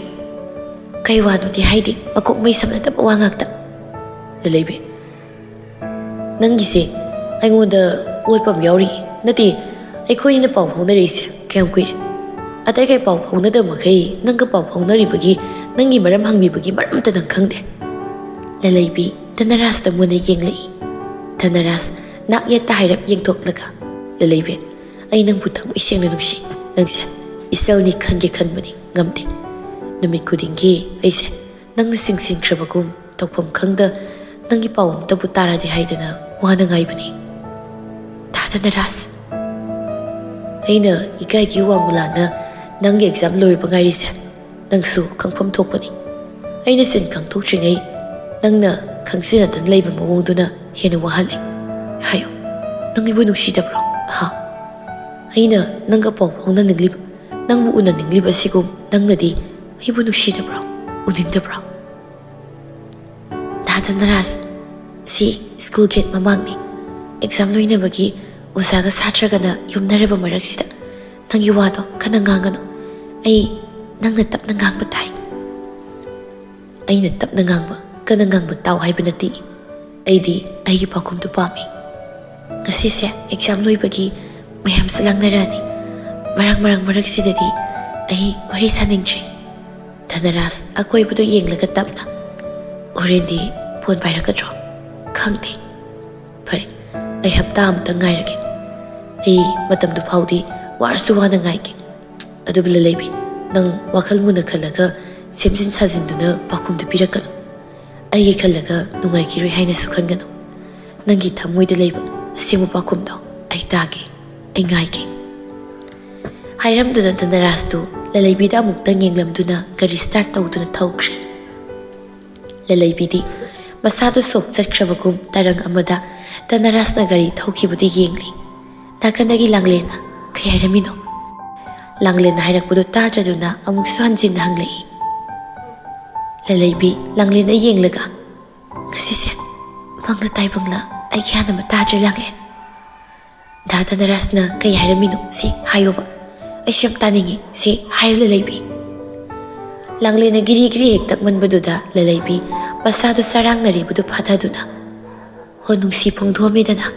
ꯀꯩ ꯋꯥꯅꯣꯗꯤ ꯍꯥꯏꯗꯦ, ꯃꯀꯣꯛ ꯃꯩ ꯁꯝꯅꯗꯕ ꯋꯥ ꯉꯥꯛꯇ"꯫ ꯂꯂꯩꯕꯤ, "ꯅꯪꯒꯤꯁꯦ ꯑꯩꯉꯣꯟꯗ ꯑꯣꯠꯄ ꯑꯃ ꯌꯥꯎꯔꯤ꯫ ꯅꯠꯇꯦ, ꯑꯩꯈꯣꯏꯅ ꯄꯥꯎ ꯐꯥꯎꯅꯔꯛꯏꯁꯦ ꯀꯌꯥꯝ ꯀꯨꯏꯔꯦ? ꯑꯇꯩ ꯀꯩ ꯄꯥꯎ ꯐꯥꯎꯅꯗꯕ ꯃꯈꯩ ꯅꯪꯒ ꯄꯥꯎ ꯐꯥꯎꯅꯔꯤꯕꯒꯤ, ꯅꯪꯒꯤ ꯃꯔꯝ ꯍꯪꯕꯤꯕꯒꯤ ꯃꯔꯝꯇ ꯅꯪ ꯈꯪꯗꯦ"꯫ ꯂꯂꯩꯕꯤ ꯙꯅꯔꯥꯖꯇ ꯃꯨꯟꯅ ꯌꯦꯡꯂꯛꯏ꯫ ꯙꯅꯔꯥꯖ ꯅꯥꯛ ꯌꯦꯠꯇ ꯍꯥꯏꯔꯞ ꯌꯦꯡꯊꯣꯛꯂꯒ, "ꯂꯂꯩꯕꯤ, ꯑꯩ ꯅꯪꯕꯨ ꯊꯃꯣꯏ ꯁꯦꯡꯅ ꯅꯨꯡꯁꯤ꯫ ꯅꯪꯁꯦ ꯏꯆꯜꯅꯤ ꯈꯟꯒꯦ ꯈꯟꯕꯅꯤ, ꯉꯝꯗꯦ꯫ ꯅꯨꯃꯤꯠ ꯈꯨꯗꯤꯡꯒꯤ ꯑꯩꯁꯦ ꯅꯪꯅ ꯆꯤꯡꯁꯤꯟꯈ꯭ꯔꯕꯒꯨꯝ, ꯇꯧꯐꯝ ꯈꯪꯗ ꯅꯪꯒꯤ ꯄꯥꯎ ꯑꯝꯇꯕꯨ ꯇꯥꯔꯗꯤ ꯍꯥꯏꯗꯅ ꯋꯥꯅ ꯉꯥꯏꯕꯅꯤ"꯫ ꯙꯅꯔꯥꯖ, ꯑꯩꯅ ꯏꯀꯥꯏꯒꯤ ꯋꯥꯡꯃ ꯂꯥꯟꯅ ꯅꯪꯒꯤ ꯑꯦꯛꯖꯥꯝ ꯂꯣꯏꯔꯕ ꯉꯥꯏꯔꯤꯁꯦ ꯅꯪꯁꯨ ꯈꯪꯐꯝ ꯊꯣꯛꯄꯅꯤ꯫ ꯑꯩꯅ ꯁꯤꯟ ꯈꯪꯗꯣꯛꯇ꯭ꯔꯤꯉꯩ ꯅꯪꯅ ꯈꯪꯖꯤꯟꯅꯗꯅ ꯂꯩꯕ ꯃꯑꯣꯡꯗꯨꯅ ꯍꯦꯟꯅ ꯋꯥꯍꯜꯂꯦ꯫ ꯍꯥꯏꯌꯣ, ꯅꯪ ꯑꯩꯕꯨ ꯅꯨꯡꯁꯤꯗꯕ꯭ꯔꯣ? ꯍꯥ? ꯑꯩꯅ ꯅꯪꯒ ꯄꯥꯎ ꯐꯥꯎꯅꯅꯤꯡꯂꯤꯕ, ꯅꯪꯕꯨ ꯎꯅꯅꯤꯡꯂꯤꯕ ꯑꯁꯤꯒꯨꯝ ꯅꯪꯅꯗꯤ ꯑꯩꯕꯨ ꯅꯨꯡꯁꯤꯗꯕ꯭ꯔꯣ? ꯎꯅꯤꯡꯗꯕ꯭ꯔꯣ? ꯗꯥ ꯙꯅꯔꯥꯖ, ꯁꯤ ꯁ꯭ꯀꯨꯜ ꯒꯦꯠ ꯃꯃꯥꯡꯅꯤ꯫ ꯑꯦꯛꯖꯥꯝ ꯂꯣꯏꯅꯕꯒꯤ ꯑꯣꯖꯥꯒ ꯁꯥꯇ꯭ꯔꯒꯅ ꯌꯣꯝꯅꯔꯕ ꯃꯔꯛꯁꯤꯗ ꯅꯪꯒꯤ ꯋꯥꯗꯣ ꯀꯟꯅ ꯉꯥꯡꯒꯅꯨ꯫ ꯑꯩ ꯅꯪꯅ ꯇꯞꯅ ꯉꯥꯡꯕ ꯇꯥꯏ꯫ ꯑꯩꯅ ꯇꯞꯅ ꯉꯥꯡꯕ, ꯀꯟꯅ ꯉꯥꯡꯕ ꯇꯥꯎ ꯍꯥꯏꯕ ꯅꯠꯇꯦ꯫ ꯑꯩꯗꯤ ꯑꯩꯒꯤ ꯄꯥꯎꯈꯨꯝꯗꯨ ꯄꯥꯝꯃꯤ꯫ ꯉꯁꯤꯁꯦ ꯑꯦꯛꯖꯥꯝ ꯂꯣꯏꯕꯒꯤ ꯃꯌꯥꯝꯁꯨ ꯂꯥꯡꯅꯔꯛꯑꯅꯤ꯫ ꯃꯔꯛ ꯃꯔꯛ ꯃꯔꯛꯁꯤꯗꯗꯤ ꯑꯩ ꯋꯥꯔꯤ ꯁꯥꯅꯤꯡꯗ꯭ꯔꯦ꯫ ꯙꯅꯔꯥꯖ ꯑꯀꯣꯏꯕꯗꯨ ꯌꯦꯡꯂꯒ ꯇꯞꯅ, "ꯍꯣꯔꯦꯟꯗꯤ ꯐꯣꯟ ꯄꯥꯏꯔꯛꯀꯗ꯭ꯔꯣ?" "ꯈꯪꯗꯦ꯫" "ꯐꯔꯦ, ꯑꯩ ꯍꯞꯇꯥ ꯑꯃꯇꯪ ꯉꯥꯏꯔꯒꯦ꯫ ꯑꯩ ꯃꯇꯝꯗꯨ ꯐꯥꯎꯗꯤ ꯋꯥꯔꯁꯨ ꯋꯥꯅ ꯉꯥꯏꯒꯦ꯫ ꯑꯗꯨꯕꯨ ꯂꯂꯩꯕꯤ, ꯅꯪ ꯋꯥꯈꯜ ꯃꯨꯟꯅ ꯈꯜꯂꯒ ꯁꯦꯝꯖꯤꯟ ꯁꯥꯖꯤꯟꯗꯨꯅ ꯄꯥꯎꯈꯨꯝꯗꯨ ꯄꯤꯔꯛꯀꯅꯨ꯫ ꯑꯩꯒꯤ ꯈꯜꯂꯒ ꯅꯨꯡꯉꯥꯏꯈꯤꯔꯣꯏ ꯍꯥꯏꯅꯁꯨ ꯈꯟꯒꯅꯨ꯫ ꯅꯪꯒꯤ ꯊꯃꯣꯏꯗ ꯂꯩꯕ ꯑꯁꯦꯡꯕ ꯄꯥꯎꯈꯨꯝꯗꯣ ꯑꯩ ꯇꯥꯒꯦ, ꯑꯩ ꯉꯥꯏꯒꯦ꯫" ꯍꯥꯏꯔꯝꯗꯨꯅ ꯙꯅꯔꯥꯖꯇꯨ ꯂꯂꯩꯕꯤꯗ ꯑꯃꯨꯛꯇꯪ ꯌꯦꯡꯂꯝꯗꯨꯅ ꯒꯥꯔꯤ ꯁ꯭ꯇꯥꯔꯠ ꯇꯧꯗꯨꯅ ꯊꯧꯈ꯭ꯔꯦ꯫ ꯂꯂꯩꯕꯤꯗꯤ ꯃꯁꯥꯗꯨ ꯁꯣꯛ ꯆꯠꯈ꯭ꯔꯕꯒꯨꯝ ꯇꯔꯪ ꯑꯃꯗ ꯙꯅꯔꯥꯖꯅ ꯒꯥꯔꯤ ꯊꯧꯈꯤꯕꯗꯨ ꯌꯦꯡꯂꯤ꯫ ꯅꯥꯀꯟꯗꯒꯤ ꯂꯥꯡꯂꯦꯟꯅ ꯀꯩ ꯍꯥꯏꯔꯝꯃꯤꯅꯣ? ꯂꯥꯡꯂꯦꯟꯅ ꯍꯥꯏꯔꯛꯄꯗꯨ ꯇꯥꯗ꯭ꯔꯗꯨꯅ ꯑꯃꯨꯛꯁꯨ ꯍꯟꯖꯤꯟꯅ ꯍꯪꯂꯛꯏ꯫ ꯂꯂꯩꯕꯤ ꯂꯥꯡꯂꯦꯟꯗ ꯌꯦꯡꯂꯒ, "ꯉꯁꯤꯁꯦ ꯃꯪꯂ ꯇꯥꯏꯕꯪꯂ ꯑꯩ ꯒ꯭ꯌꯥꯟ ꯑꯃ ꯇꯥꯗ꯭ꯔꯦ ꯂꯥꯡꯂꯦꯟ꯫ ꯗꯥ ꯙꯅꯔꯥꯖꯅ ꯀꯩ ꯍꯥꯏꯔꯝꯃꯤꯅꯣ ꯁꯤ ꯍꯥꯏꯌꯣꯕ꯫ ꯑꯩꯁꯨ ꯌꯥꯝ ꯇꯥꯅꯤꯡꯉꯤ ꯁꯤ ꯍꯥꯏꯌꯨ ꯂꯂꯩꯕꯤ꯫" ꯂꯥꯡꯂꯦꯟꯅ ꯒꯤꯔꯤ ꯒꯤꯔꯤ ꯍꯦꯛ ꯇꯛꯃꯟꯕꯗꯨꯗ ꯂꯂꯩꯕꯤ ꯃꯁꯥꯗꯨ ꯆꯔꯥꯡꯅꯔꯤꯕꯗꯨ ꯐꯥꯊꯗꯨꯅ, "ꯍꯣ ꯅꯨꯡꯁꯤ ꯐꯣꯡꯗꯣꯛꯑꯝꯃꯦꯗꯅ꯫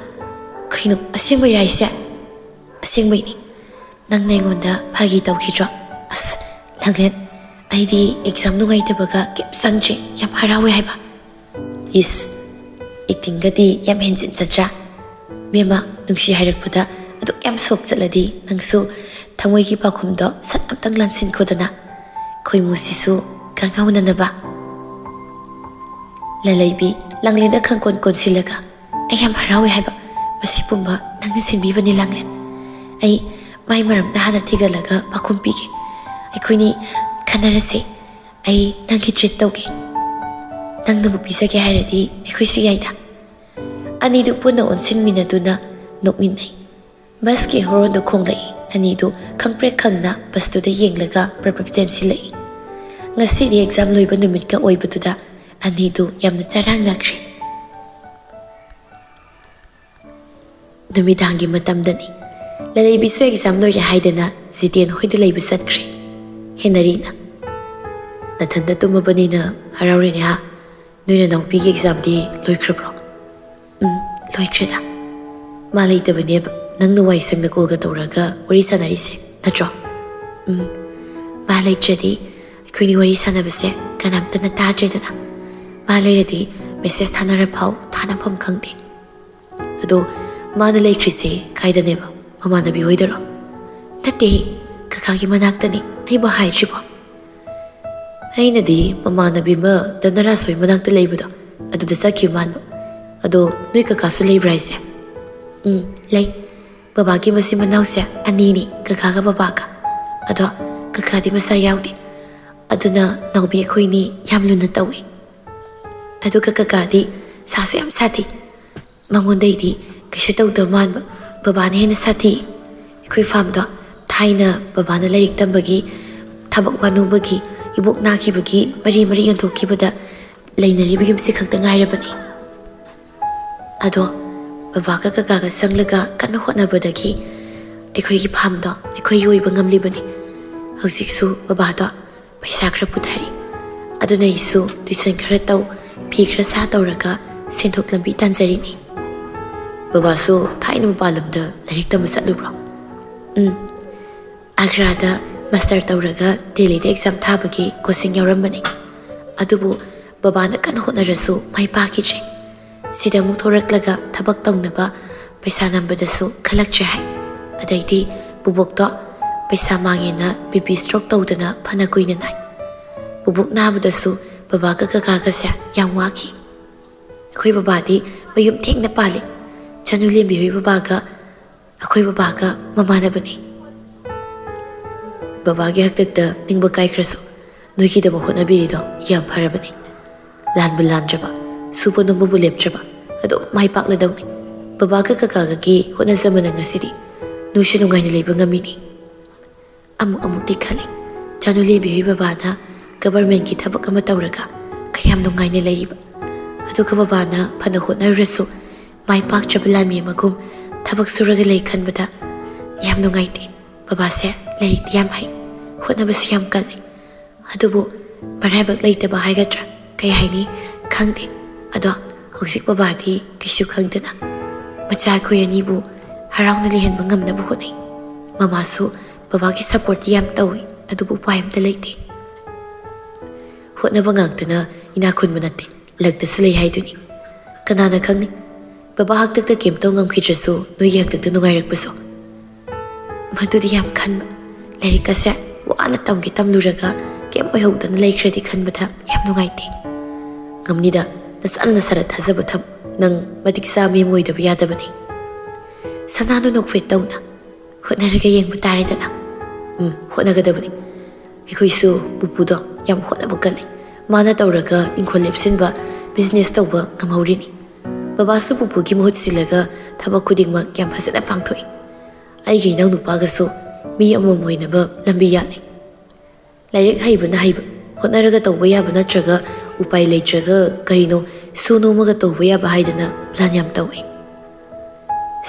ꯀꯩꯅꯣ ꯑꯁꯦꯡꯕꯩꯔꯥ ꯍꯥꯏꯁꯦ?" "ꯑꯁꯦꯡꯕꯩꯅꯤ꯫ ꯅꯪꯅ ꯑꯩꯉꯣꯟꯗ ꯐꯥꯒꯤ ꯇꯧꯈꯤꯗ꯭ꯔꯣ?" "ꯑꯁ ꯂꯥꯡꯂꯦꯟ, ꯑꯩꯗꯤ ꯑꯦꯛꯖꯥꯝ ꯅꯨꯡꯉꯥꯏꯇꯕꯒ ꯀꯩꯝ ꯆꯪꯗ꯭ꯔꯦ, ꯌꯥꯝ ꯍꯔꯥꯎꯋꯦ ꯍꯥꯏꯕ꯫" "ꯏꯁ, ꯑꯦꯛꯇꯤꯡꯒꯗꯤ ꯌꯥꯝ ꯍꯦꯟꯖꯤꯟꯖꯗ꯭ꯔꯥ? ꯃꯦꯝꯃ, ꯅꯨꯡꯁꯤ ꯍꯥꯏꯔꯛꯄꯗ ꯑꯗꯨꯛ ꯌꯥꯝ ꯁꯣꯛ ꯆꯠꯂꯗꯤ ꯅꯪꯁꯨ ꯊꯃꯣꯏꯒꯤ ꯄꯥꯎꯈꯨꯝꯗꯣ ꯁꯠ ꯑꯝꯇꯪ ꯂꯥꯟꯁꯤꯟꯈꯣꯗꯅ, ꯈꯣꯏꯃꯨꯁꯤꯁꯨ ꯈꯪꯍꯧꯅꯅꯕ꯫" ꯂꯂꯩꯕꯤ ꯂꯥꯡꯂꯦꯟꯗ ꯈꯪꯀꯣꯟ ꯀꯣꯟꯁꯤꯜꯂꯒ, "ꯑꯩ ꯌꯥꯝ ꯍꯔꯥꯎꯋꯦ ꯍꯥꯏꯕ꯫ ꯃꯁꯤ ꯄꯨꯝꯕ ꯅꯪꯅ ꯁꯤꯟꯕꯤꯕꯅꯤ ꯂꯥꯡꯂꯦꯟ꯫ ꯑꯩ ꯃꯥꯏ ꯃꯔꯝꯗ ꯍꯥꯟꯅ ꯊꯤꯒꯠꯂꯒ ꯄꯥꯎꯈꯨꯝ ꯄꯤꯒꯦ꯫ ꯑꯩꯈꯣꯏꯅꯤ ꯈꯟꯅꯔꯁꯦ꯫ ꯑꯩ ꯅꯪꯒꯤ ꯇ꯭ꯔꯤꯠ ꯇꯧꯒꯦ꯫ ꯅꯪꯅꯕꯨ ꯄꯤꯖꯒꯦ ꯍꯥꯏꯔꯗꯤ ꯑꯩꯈꯣꯏꯁꯨ ꯌꯥꯏꯗ꯫" ꯑꯅꯤꯗꯨ ꯄꯨꯟꯅ ꯑꯣꯟꯁꯤꯟꯃꯤꯟꯅꯗꯨꯅ ꯅꯣꯛꯃꯤꯟꯅꯩ꯫ ꯕꯁꯀꯤ ꯍꯣꯔꯣꯟꯗꯨ ꯈꯣꯡꯂꯛꯏ꯫ ꯑꯅꯤꯗꯨ ꯈꯪꯄ꯭ꯔꯦꯛ ꯈꯪꯅ ꯕꯁꯇꯨꯗ ꯌꯦꯡꯂꯒ ꯄ꯭ꯔꯞ ꯄ꯭ꯔꯞ ꯆꯦꯟꯁꯤꯜꯂꯛꯏ꯫ ꯉꯁꯤꯗꯤ ꯑꯦꯛꯖꯥꯝ ꯂꯣꯏꯕ ꯅꯨꯃꯤꯠꯀ ꯑꯣꯏꯕꯗꯨꯗ ꯑꯅꯤꯗꯨ ꯌꯥꯝꯅ ꯆꯔꯥꯡꯅꯈ꯭ꯔꯦ꯫ ꯅꯨꯃꯤꯗꯥꯡꯒꯤ ꯃꯇꯝꯗꯅꯤ꯫ ꯂꯂꯩꯕꯤꯁꯨ ꯑꯦꯛꯖꯥꯝ ꯂꯣꯏꯔꯦ ꯍꯥꯏꯗꯅ ꯖꯤꯇꯦꯟ ꯍꯣꯏꯗ ꯂꯩꯕ ꯆꯠꯈ꯭ꯔꯦ꯫ ꯍꯦꯅꯔꯤꯅ, "ꯅꯊꯟꯗ ꯇꯨꯝꯃꯕꯅꯤꯅ ꯍꯔꯥꯎꯔꯦꯅꯦ ꯍꯥ? ꯅꯣꯏ ꯅꯅꯥꯎꯄꯤꯒꯤ ꯑꯦꯛꯖꯥꯝꯗꯤ ꯂꯣꯏꯈ꯭ꯔꯕ꯭ꯔꯣ?" "ꯎꯝ, ꯂꯣꯏꯈ꯭ꯔꯦꯗ꯫ ꯃꯥ ꯂꯩꯇꯕꯅꯦꯕ ꯅꯪꯅ ꯋꯥꯏ ꯁꯪꯅ ꯀꯣꯜꯒ ꯇꯧꯔꯒ ꯋꯥꯔꯤ ꯁꯥꯟꯅꯔꯤꯁꯦ, ꯅꯠꯇ꯭ꯔꯣ?" "ꯎꯝ, ꯃꯥ ꯂꯩꯇ꯭ꯔꯗꯤ ꯑꯩꯈꯣꯏꯅꯤ ꯋꯥꯔꯤ ꯁꯥꯟꯅꯕꯁꯦ ꯀꯅꯥꯝꯇꯅ ꯇꯥꯗ꯭ꯔꯦꯗꯅ꯫ ꯃꯥ ꯂꯩꯔꯗꯤ ꯃꯦꯁꯦꯖ ꯊꯥꯅꯔ ꯐꯥꯎ ꯊꯥꯅꯐꯝ ꯈꯪꯗꯦ꯫ ꯑꯗꯣ ꯃꯥꯅ ꯂꯩꯈ꯭ꯔꯤꯁꯦ ꯀꯥꯏꯗꯅꯦꯕ? ꯃꯃꯥꯟꯅꯕꯤ ꯍꯣꯏꯗꯔꯣ?" "ꯅꯠꯇꯦꯍꯦ, ꯀꯀꯥꯒꯤ ꯃꯅꯥꯛꯇꯅꯤ꯫ ꯑꯩꯕꯨ ꯍꯥꯏꯗ꯭ꯔꯤꯕꯣ?" "ꯑꯩꯅꯗꯤ ꯃꯃꯥꯟꯅꯕꯤ ꯑꯃ ꯙꯅꯔꯥꯖ ꯍꯣꯏ ꯃꯅꯥꯛꯇ ꯂꯩꯕꯗꯣ, ꯑꯗꯨꯗ ꯆꯠꯈꯤꯕ ꯃꯥꯟꯕ꯫ ꯑꯗꯣ ꯅꯣꯏ ꯀꯀꯥꯁꯨ ꯂꯩꯕ꯭ꯔꯥ ꯍꯥꯏꯁꯦ?" "ꯎꯝ, ꯂꯩ꯫ ꯕꯕꯥꯒꯤ ꯃꯆꯤꯟ ꯃꯅꯥꯎꯁꯦ ꯑꯅꯤꯅꯤ, ꯀꯀꯥꯒ ꯕꯕꯥꯒ꯫ ꯑꯗꯣ ꯀꯀꯥꯗꯤ ꯃꯆꯥ ꯌꯥꯎꯗꯦ꯫ ꯑꯗꯨꯅ ꯅꯥꯎꯕꯤ ꯑꯩꯈꯣꯏꯅꯤ ꯌꯥꯝ ꯂꯨꯅ ꯇꯧꯏ꯫ ꯑꯗꯨꯒ ꯀꯀꯥꯗꯤ ꯁꯥꯁꯨ ꯌꯥꯝ ꯁꯥꯊꯤ꯫ ꯃꯉꯣꯟꯗꯩꯗꯤ ꯀꯩꯁꯨ ꯇꯧꯗꯕ ꯃꯥꯟꯕ, ꯕꯕꯥꯅ ꯍꯦꯟꯅ ꯁꯥꯊꯤ꯫ ꯑꯩꯈꯣꯏ ꯐꯥꯝꯗꯣ ꯊꯥꯏꯅ ꯕꯕꯥꯅ ꯂꯥꯏꯔꯤꯛ ꯇꯝꯕꯒꯤ, ꯊꯕꯛ ꯋꯥꯅꯣꯝꯕꯒꯤ, ꯏꯕꯣꯛ ꯅꯥꯈꯤꯕꯒꯤ ꯃꯔꯤ ꯃꯔꯤ ꯌꯣꯟꯊꯣꯛꯈꯤꯕꯗ ꯂꯩꯅꯔꯤꯕ ꯌꯨꯝꯁꯤ ꯈꯛꯇ ꯉꯥꯏꯔꯕꯅꯤ꯫ ꯑꯗꯣ ꯕꯕꯥꯒ ꯀꯀꯥꯒ ꯆꯪꯂꯒ ꯀꯟꯅ ꯍꯣꯠꯅꯕꯗꯒꯤ ꯑꯩꯈꯣꯏꯒꯤ ꯐꯥꯝꯗꯣ ꯑꯩꯈꯣꯏꯒꯤ ꯑꯣꯏꯕ ꯉꯝꯂꯤꯕꯅꯤ꯫ ꯍꯧꯖꯤꯛꯁꯨ ꯕꯕꯥꯗꯣ ꯄꯩꯁꯥ ꯈꯔ ꯄꯨꯊꯔꯤ꯫ ꯑꯗꯨꯅ ꯑꯩꯁꯨ ꯇ꯭ꯌꯨꯁꯟ ꯈꯔ ꯇꯧ, ꯐꯤ ꯈꯔ ꯁꯥ ꯇꯧꯔꯒ ꯁꯦꯟꯊꯣꯛ ꯂꯝꯕꯤ ꯇꯥꯟꯖꯔꯤꯅꯤ꯫" "ꯕꯕꯥꯁꯨ ꯊꯥꯏꯅ ꯃꯄꯥꯟ ꯂꯝꯗ ꯂꯥꯏꯔꯤꯛ ꯇꯝꯕ ꯆꯠꯂꯨꯕ꯭ꯔꯣ?" "ꯎꯝ, ꯑꯒ꯭ꯔꯥꯗ ꯃꯥꯁꯇꯔ ꯇꯧꯔꯒ ꯗꯦꯜꯂꯤꯗ ꯑꯦꯛꯖꯥꯝ ꯊꯥꯕꯒꯤ ꯀꯣꯆꯤꯡ ꯌꯥꯎꯔꯝꯕꯅꯤ꯫ ꯑꯗꯨꯕꯨ ꯕꯕꯥꯅ ꯀꯟꯅ ꯍꯣꯠꯅꯔꯁꯨ ꯃꯥꯏ ꯄꯥꯛꯈꯤꯗ꯭ꯔꯦ꯫ ꯁꯤꯗ ꯑꯃꯨꯛ ꯊꯣꯔꯛꯂꯒ ꯊꯕꯛ ꯇꯧꯅꯕ ꯄꯩꯁꯥ ꯅꯝꯕꯗꯁꯨ ꯈꯜꯂꯛꯇ꯭ꯔꯦ ꯍꯥꯏ꯫ ꯑꯗꯩꯗꯤ ꯕꯨꯕꯣꯛꯇꯣ ꯄꯩꯁꯥ ꯃꯥꯡꯉꯦꯅ ꯕꯤ ꯄꯤ ꯁ꯭ꯇ꯭ꯔꯣꯛ ꯇꯧꯗꯅ ꯐꯅ ꯀꯨꯏꯅ ꯅꯥꯏ꯫ ꯕꯨꯕꯣꯛ ꯅꯥꯕꯗꯁꯨ ꯕꯕꯥꯒ ꯀꯀꯥꯒꯁꯦ ꯌꯥꯝ ꯋꯥꯈꯤ꯫ ꯑꯩꯈꯣꯏ ꯕꯕꯥꯗꯤ ꯃꯌꯨꯝ ꯊꯦꯡꯅ ꯄꯥꯜꯂꯤ꯫ ꯆꯅꯨ ꯂꯦꯝꯕꯤ ꯍꯣꯏ ꯕꯕꯥꯒ ꯑꯩꯈꯣꯏ ꯕꯕꯥꯒ ꯃꯃꯥꯟꯅꯕꯅꯤ꯫ ꯕꯕꯥꯒꯤ ꯍꯥꯛꯇꯛꯇ ꯅꯤꯡꯕ ꯀꯥꯏꯈ꯭ꯔꯁꯨ ꯅꯣꯏꯒꯤꯗꯃꯛ ꯍꯣꯠꯅꯕꯤꯔꯤꯗꯣ ꯌꯥꯝ ꯐꯔꯕꯅꯤ꯫ ꯂꯥꯟꯕꯨ ꯂꯥꯟꯗ꯭ꯔꯕ, ꯁꯨꯕ ꯅꯣꯝꯕꯕꯨ ꯂꯦꯞꯇ꯭ꯔꯕ, ꯑꯗꯨꯝ ꯃꯥꯏ ꯄꯥꯛꯂꯗꯧꯅꯤ꯫ ꯕꯕꯥꯒ ꯀꯀꯥꯒꯒꯤ ꯍꯣꯠꯅꯖꯃꯅ ꯉꯁꯤꯗꯤ ꯅꯣꯏꯁꯨ ꯅꯨꯡꯉꯥꯏꯅ ꯂꯩꯕ ꯉꯝꯃꯤꯅꯤ꯫ ꯑꯃꯨꯛ ꯑꯃꯨꯛꯇꯤ ꯈꯜꯂꯤ, ꯆꯥꯅꯨꯂꯦꯝꯕꯤ ꯍꯣꯏ ꯕꯕꯥꯅ ꯒꯕꯔꯃꯦꯟꯒꯤ ꯊꯕꯛ ꯑꯃ ꯇꯧꯔꯒ ꯀꯌꯥꯝ ꯅꯨꯡꯉꯥꯏꯅ ꯂꯩꯔꯤꯕ꯫ ꯑꯗꯨꯒ ꯕꯕꯥꯅ ꯐꯅ ꯍꯣꯠꯅꯔꯨꯔꯁꯨ ꯃꯥꯏ ꯄꯥꯛꯇ꯭ꯔꯕ ꯂꯥꯟꯃꯤ ꯑꯃꯒꯨꯝ ꯊꯕꯛ ꯁꯨꯔꯒ ꯂꯩ ꯈꯟꯕꯗ ꯌꯥꯝ ꯅꯨꯡꯉꯥꯏꯇꯦ꯫ ꯕꯕꯥꯁꯦ ꯂꯥꯏꯔꯤꯛꯇꯤ ꯌꯥꯝ ꯍꯩ, ꯍꯣꯠꯅꯕꯁꯨ ꯌꯥꯝ ꯀꯜꯂꯤ꯫ ꯑꯗꯨꯕꯨ ꯃꯔꯥꯏꯕꯛ ꯂꯩꯇꯕ ꯍꯥꯏꯒꯗ꯭ꯔꯥ, ꯀꯩ ꯍꯥꯏꯅꯤ, ꯈꯪꯗꯦ꯫ ꯑꯗꯣ ꯍꯧꯖꯤꯛ ꯕꯕꯥꯗꯤ ꯀꯩꯁꯨ ꯈꯪꯗꯅ ꯃꯆꯥ ꯑꯩꯈꯣꯏ ꯑꯅꯤꯕꯨ ꯍꯔꯥꯎꯅ ꯂꯩꯍꯟꯕ ꯉꯝꯅꯕ ꯍꯣꯠꯅꯩ꯫ ꯃꯃꯥꯁꯨ ꯕꯕꯥꯒꯤ ꯁꯞꯄꯣꯔꯠꯇꯤ ꯌꯥꯝ ꯇꯧꯏ, ꯑꯗꯨꯕꯨ ꯎꯄꯥꯏ ꯑꯝꯇ ꯂꯩꯇꯦ꯫ ꯍꯣꯠꯅꯕ ꯉꯥꯛꯇꯅ ꯏꯅꯥꯛ ꯈꯨꯟꯕ ꯅꯠꯇꯦ, ꯂꯛꯇꯁꯨ ꯂꯩ ꯍꯥꯏꯗꯨꯅꯤ꯫ ꯀꯅꯥꯅ ꯈꯪꯅꯤ, ꯕꯕꯥ ꯍꯥꯛꯇꯛꯇ ꯀꯩꯝꯇꯧ ꯉꯝꯈꯤꯗ꯭ꯔꯁꯨ ꯅꯣꯏꯒꯤ ꯍꯥꯛꯇꯛꯇ ꯅꯨꯡꯉꯥꯏꯔꯛꯄꯁꯨ꯫ ꯃꯗꯨꯗꯤ ꯌꯥꯝ ꯈꯟꯕ꯫ ꯂꯥꯏꯔꯤꯛ ꯑꯁꯦ ꯋꯥꯅ ꯇꯝꯒꯦ ꯇꯝꯂꯨꯔꯒ ꯀꯩꯝ ꯑꯣꯏꯍꯧꯗꯅ ꯂꯩꯈ꯭ꯔꯗꯤ ꯈꯟꯕꯗ ꯌꯥꯝ ꯅꯨꯡꯉꯥꯏꯇꯦ꯫ ꯉꯝꯅꯤꯗ, ꯅꯁꯥꯅ ꯅꯁꯥꯗ ꯊꯥꯖꯕ ꯊꯝ꯫ ꯅꯪ ꯃꯇꯤꯛ ꯆꯥꯕ ꯃꯤ ꯑꯃ ꯑꯣꯏꯗꯕ ꯌꯥꯗꯕꯅꯤ꯫ ꯁꯅꯥꯅꯨ ꯅꯣꯛꯐꯦꯠ ꯇꯧꯅ, "ꯍꯣꯠꯅꯔꯒ ꯌꯦꯡꯕ ꯇꯥꯔꯦꯗꯅ꯫" ꯎꯝ, ꯍꯣꯠꯅꯒꯗꯕꯅꯤ꯫ ꯑꯩꯈꯣꯏꯁꯨ ꯄꯨꯄꯨꯗꯣ ꯌꯥꯝ ꯍꯣꯠꯅꯕ ꯀꯜꯂꯤ꯫ ꯃꯥꯅ ꯇꯧꯔꯒ ꯏꯪꯈꯣꯜ ꯂꯦꯞꯁꯤꯟꯕ, ꯕꯤꯖꯤꯅꯦꯁ ꯇꯧꯕ ꯉꯝꯍꯧꯔꯤꯅꯤ꯫ ꯕꯕꯥꯁꯨ ꯄꯨꯄꯨꯒꯤ ꯃꯍꯨꯠ ꯁꯤꯜꯂꯒ ꯊꯕꯛ ꯈꯨꯗꯤꯡꯃꯛ ꯌꯥꯝ ꯐꯖꯅ ꯄꯥꯡꯊꯣꯛꯏ꯫ ꯑꯩꯒꯤ ꯏꯅꯥꯎꯅꯨꯄꯥꯒꯁꯨ ꯃꯤ ꯑꯃꯃꯝ ꯑꯣꯏꯅꯕ ꯂꯝꯕꯤ ꯌꯥꯠꯂꯤ꯫ ꯂꯥꯏꯔꯤꯛ ꯍꯩꯕꯅ ꯍꯩꯕ, ꯍꯣꯠꯅꯔꯒ ꯇꯧꯕ ꯌꯥꯕ ꯅꯠꯇ꯭ꯔꯒ ꯎꯄꯥꯏ ꯂꯩꯇ꯭ꯔꯒ ꯀꯔꯤꯅꯣ ꯁꯨ ꯅꯣꯝꯃꯒ ꯇꯧꯕ ꯌꯥꯕ ꯍꯥꯏꯗꯅ ꯄ꯭ꯂꯥꯟ ꯌꯥꯝ ꯇꯧꯏ꯫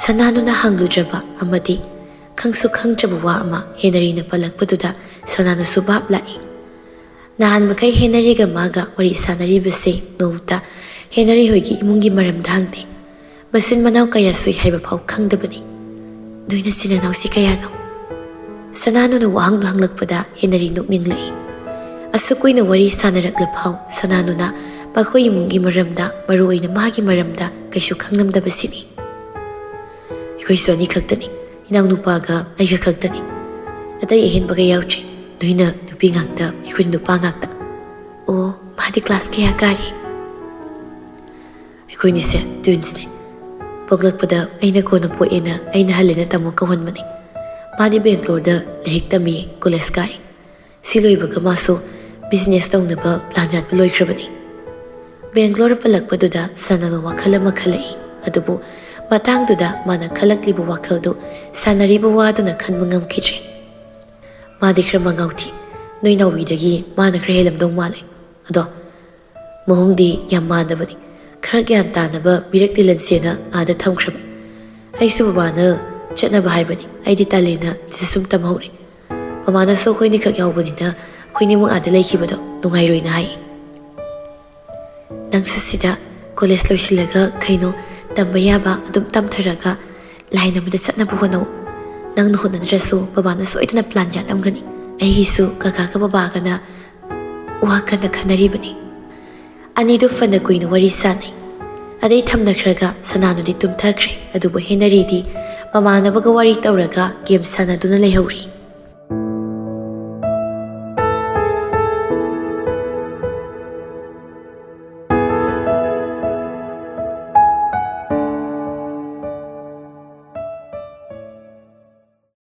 ꯁꯅꯥꯅꯨꯅ ꯍꯪꯂꯨꯗ꯭ꯔꯕ ꯑꯃꯗꯤ ꯈꯪꯁꯨ ꯈꯪꯗ꯭ꯔꯕ ꯋꯥ ꯑꯃ ꯍꯦꯅꯔꯤꯅ ꯄꯜꯂꯛꯄꯗꯨꯗ ꯁꯅꯥꯅꯨꯁꯨ ꯚꯥꯞ ꯂꯥꯛꯏ꯫ ꯅꯍꯥꯟ ꯃꯈꯩ ꯍꯦꯅꯔꯤꯒ ꯃꯥꯒ ꯋꯥꯔꯤ ꯁꯥꯟꯅꯔꯤꯕꯁꯤ ꯅꯣꯡꯃꯇ ꯍꯦꯅꯔꯤ ꯍꯣꯏꯒꯤ ꯏꯃꯨꯡꯒꯤ ꯃꯔꯝꯗ ꯍꯪꯗꯦ꯫ ꯃꯆꯤꯟ ꯃꯅꯥꯎ ꯀꯌꯥ ꯁꯨꯏ ꯍꯥꯏꯕ ꯐꯥꯎ ꯈꯪꯗꯕꯅꯤ꯫ ꯅꯣꯏ ꯅꯆꯤꯟ ꯅꯅꯥꯎꯁꯤ ꯀꯌꯥꯅꯣ? ꯁꯅꯥꯅꯨꯅ ꯋꯥꯍꯪꯗꯨ ꯍꯪꯂꯛꯄꯗ ꯍꯦꯅꯔꯤ ꯅꯣꯛꯅꯤꯡꯂꯛꯏ꯫ ꯑꯁꯨꯛ ꯀꯨꯏꯅ ꯋꯥꯔꯤ ꯁꯥꯟꯅꯔꯛꯂ ꯐꯥꯎ ꯁꯅꯥꯅꯨꯅ ꯃꯈꯣꯏ ꯏꯃꯨꯡꯒꯤ ꯃꯔꯝꯗ, ꯃꯔꯨ ꯑꯣꯏꯅ ꯃꯥꯒꯤ ꯃꯔꯝꯗ ꯀꯩꯁꯨ ꯈꯪꯂꯝꯗꯕꯁꯤꯅꯤ꯫ ꯑꯩꯈꯣꯏꯁꯨ ꯑꯅꯤꯈꯛꯇꯅꯤ, ꯏꯅꯥꯎꯅꯨꯄꯥꯒ ꯑꯩꯒ ꯈꯛꯇꯅꯤ꯫ ꯑꯇꯩ ꯑꯍꯦꯟꯕꯒ ꯌꯥꯎꯗ꯭ꯔꯤ꯫ ꯅꯣꯏꯅ ꯅꯨꯄꯤ ꯉꯥꯛꯇ, ꯑꯩꯈꯣꯏꯅ ꯅꯨꯄꯥ ꯉꯥꯛꯇ꯫ ꯑꯣ, ꯃꯥꯗꯤ ꯀ꯭ꯂꯥꯁ ꯀꯌꯥ ꯀꯥꯔꯤ? ꯑꯩꯈꯣꯏꯅꯤꯁꯦ ꯇ꯭ꯋꯤꯟꯁꯅꯦ꯫ ꯄꯣꯛꯂꯛꯄꯗ ꯑꯩꯅ ꯀꯣꯟꯅ ꯄꯣꯛꯑꯦꯅ ꯑꯩꯅ ꯍꯜꯂꯦꯅ ꯇꯥꯃꯣ ꯀꯧꯍꯟꯕꯅꯦ꯫ ꯃꯥꯗꯤ ꯕꯦꯡꯒ꯭ꯂꯣꯔꯗ ꯂꯥꯏꯔꯤꯛ ꯇꯝꯃꯤ, ꯀꯣꯂꯦꯖ ꯀꯥꯔꯤ꯫ ꯁꯤ ꯂꯣꯏꯕꯒ ꯃꯥꯁꯨ ꯕꯤꯖꯤꯅꯦꯁ ꯇꯧꯅꯕ ꯄ꯭ꯂꯥꯟ ꯌꯥꯠꯄ ꯂꯣꯏꯈ꯭ꯔꯕꯅꯤ꯫ ꯕꯦꯡꯒ꯭ꯂꯣꯔ ꯄꯜꯂꯛꯄꯗꯨꯗ ꯁꯅꯥꯅꯨ ꯋꯥꯈꯜ ꯑꯃ ꯈꯜꯂꯛꯏ꯫ ꯑꯗꯨꯕꯨ ꯃꯇꯥꯡꯗꯨꯗ ꯃꯥꯅ ꯈꯜꯂꯛꯂꯤꯕ ꯋꯥꯈꯜꯗꯨ ꯁꯥꯟꯅꯔꯤꯕ ꯋꯥꯗꯨꯅ ꯈꯟꯕ ꯉꯝꯈꯤꯗ꯭ꯔꯦ꯫ ꯃꯥꯗꯤ ꯈꯔ ꯃꯉꯥꯎ ꯊꯤ꯫ ꯅꯣꯏ ꯅꯥꯎꯕꯤꯗꯒꯤ ꯃꯥꯅ ꯈꯔ ꯍꯦꯜꯂꯝꯗꯧ ꯃꯥꯜꯂꯦ꯫ ꯑꯗꯣ ꯃꯑꯣꯡꯗꯤ ꯌꯥꯝ ꯃꯥꯟꯗꯕꯅꯤ꯫ ꯈꯔ ꯒ꯭ꯌꯥꯟ ꯇꯥꯅꯕ ꯃꯤꯔꯛ ꯇꯤꯜꯍꯟꯁꯦꯅ ꯑꯥꯗ ꯊꯝꯈ꯭ꯔꯕ꯫ ꯑꯩꯁꯨ ꯕꯕꯥꯅ ꯆꯠꯅꯕ ꯍꯥꯏꯕꯅꯤ꯫ ꯑꯩꯗꯤ ꯇꯜꯂꯦꯅ ꯁꯤꯗ ꯁꯨꯝ ꯇꯝꯍꯧꯔꯦ꯫ ꯃꯃꯥꯅꯁꯨ ꯑꯩꯈꯣꯏꯅꯤꯈꯛ ꯌꯥꯎꯕꯅꯤꯅ ꯑꯩꯈꯣꯏꯅꯤꯃꯛ ꯑꯥꯗ ꯂꯩꯈꯤꯕꯗꯣ ꯅꯨꯡꯉꯥꯏꯔꯣꯏꯅ ꯍꯥꯏ꯫ ꯅꯪꯁꯨ ꯁꯤꯗ ꯀꯣꯂꯦꯖ ꯂꯣꯏꯁꯤꯜꯂꯒ ꯀꯩꯅꯣ ꯇꯝꯕ ꯌꯥꯕ ꯑꯗꯨꯝ ꯇꯝꯊꯔꯒ ꯂꯥꯏꯟ ꯑꯃꯗ ꯆꯠꯅꯕ ꯍꯣꯠꯅꯧ꯫ ꯅꯪꯅ ꯍꯣꯠꯅꯗ꯭ꯔꯁꯨ ꯕꯕꯥꯅ ꯁꯣꯏꯗꯅ ꯄ꯭ꯂꯥꯟ ꯌꯥꯠꯂꯝꯒꯅꯤ꯫ ꯑꯩꯒꯤꯁꯨ ꯀꯀꯥꯒ ꯕꯕꯥꯒꯅ ꯋꯥ ꯀꯟꯅ ꯈꯟꯅꯔꯤꯕꯅꯤ꯫ ꯑꯅꯤꯗꯨ ꯐꯅ ꯀꯨꯏꯅ ꯋꯥꯔꯤ ꯁꯥꯟꯅꯩ꯫ ꯑꯗꯩ ꯊꯝꯅꯈ꯭ꯔꯒ ꯁꯅꯥꯅꯨꯗꯤ ꯇꯨꯝꯊꯈ꯭ꯔꯦ꯫ ꯑꯗꯨꯕꯨ ꯍꯦꯅꯔꯤꯗꯤ ꯃꯃꯥꯟꯅꯕꯒ ꯋꯥꯔꯤ ꯇꯧꯔꯒ ꯒꯦꯝ ꯁꯥꯟꯅꯗꯨꯅ ꯂꯩꯍꯧꯔꯤ꯫